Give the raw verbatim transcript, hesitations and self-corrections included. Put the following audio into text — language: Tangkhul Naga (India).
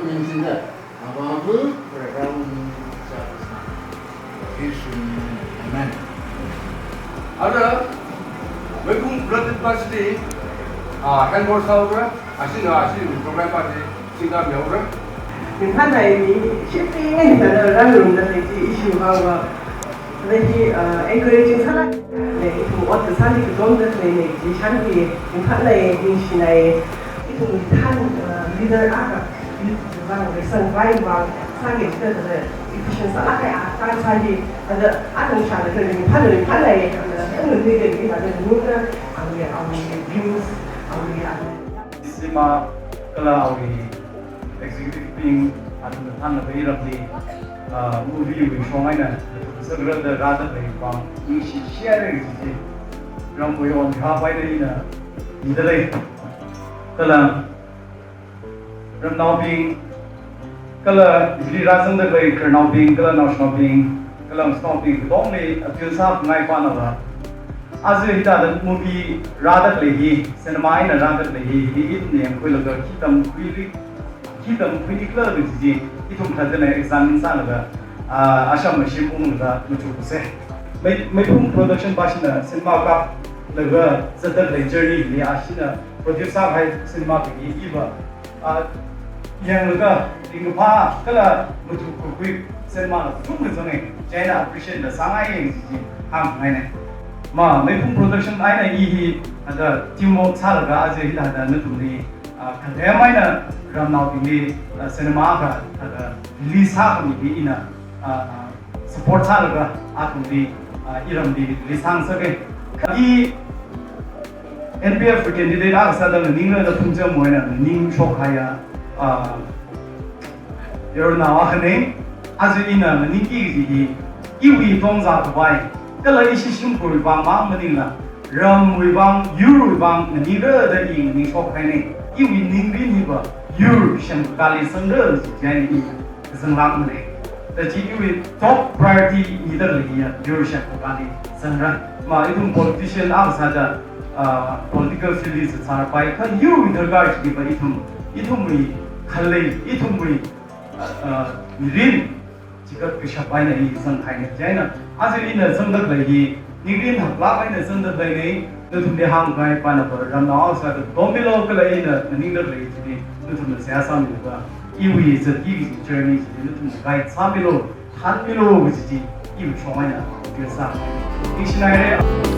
Singda, Avāva Varewui mingli chāsā. Jishu ming. Amen. Ara, Meiphung Brothers Pastor, ah, handball sāhaora, ashina, ashi program pa chi, singda mihaora. Ringphānai mi, shifting in the run room that they issue how, uh, very, uh, encouraging sālāk. Lei, ithum ot kasāli katomda lei, lei, chi shānkhui, ringphānai, ningshinai. Ithum than, uh, leader akha, youth vang, reason why vang, sāki chida da, efficient sālāk kahai akha sāki, ada, ada shālaga ringphānai, ringphānai, ada, ang leader ki, ada, nuna, ang, ang, views, ang, ada. Sima, kala, ang, executive bing, athumna thanlaga iramli, ah, movie wui shong eina, sākhararda rāda leivang, ningshi shihaira kaji chi, ramwui on behalf eina ina, mida lei. Kala, ramnaobing, kala, hili rāzangda lei khararnaobing, kala, naoshinaobing, kala, mashinaobing, katongli, appeal sāngai panava. Aja hithāda movie rāda lei hi, cinema eina rāda lei hi, hili ithumna yangkhuilaga khi tamkhuili, khi tamkhuini khala kaji chi, ithum kathāda examine sālaga, ah, asham ashim unglaga machuksa. Mei, Meiphung Production pashina cinema kaplaga zatda lei journey hili ashina produce sākahai cinema hi iva, ah, yanglaga, ringkaphā kala machuk kakhui cinema la chungda zangai, chieina appreciate la sāngai yang chi hāngngaina. Ma, Meiphung Production eina i hi, ada, teamwork sālaga aja hithāda nathumli, ah, khalem eina ramnaobingli, ah, cinema akha, ada, release sākhami hi ina, ah, support sālaga athumli, ah, iramli release sāngasaka. I N P F candidate akha sāda nganingra da phungcham moina nganingshokhaiya, ah, yaronnao akhana, aja ina nganingki kaji hi, iwui tongza khavai, kala ishi shimkhurwui vang mang maningla, ramwui vang, yurwui vang nganingra da i nganingshokhaina, iwui ningrin hiva, yur shemkhakāli zangra kaji chieina i kazanglākmana. Da chi iwui top priority mida leiya, yur shemkhakāli zangra. Ma ithum politician akha sāda, ah, political field li zatsāpai, kha yurwui darkar chi hiva ithum, ithumwui khalei, ithumwui, ah, mirin, chigat kashap eina i zanghaina chieina. Aja ina zangda lei hi, ningrin haklāk eina zangda leina, nathumli hāngngai panava ramnao sāda domilo kala ina nganingda lei chili, nathumna seihā sāmilaga, iwui zat kaji journey chili nathumna guide sāmilo, thanmilo kaji chi, iwui shong eina appeal sā. Ningshinaira.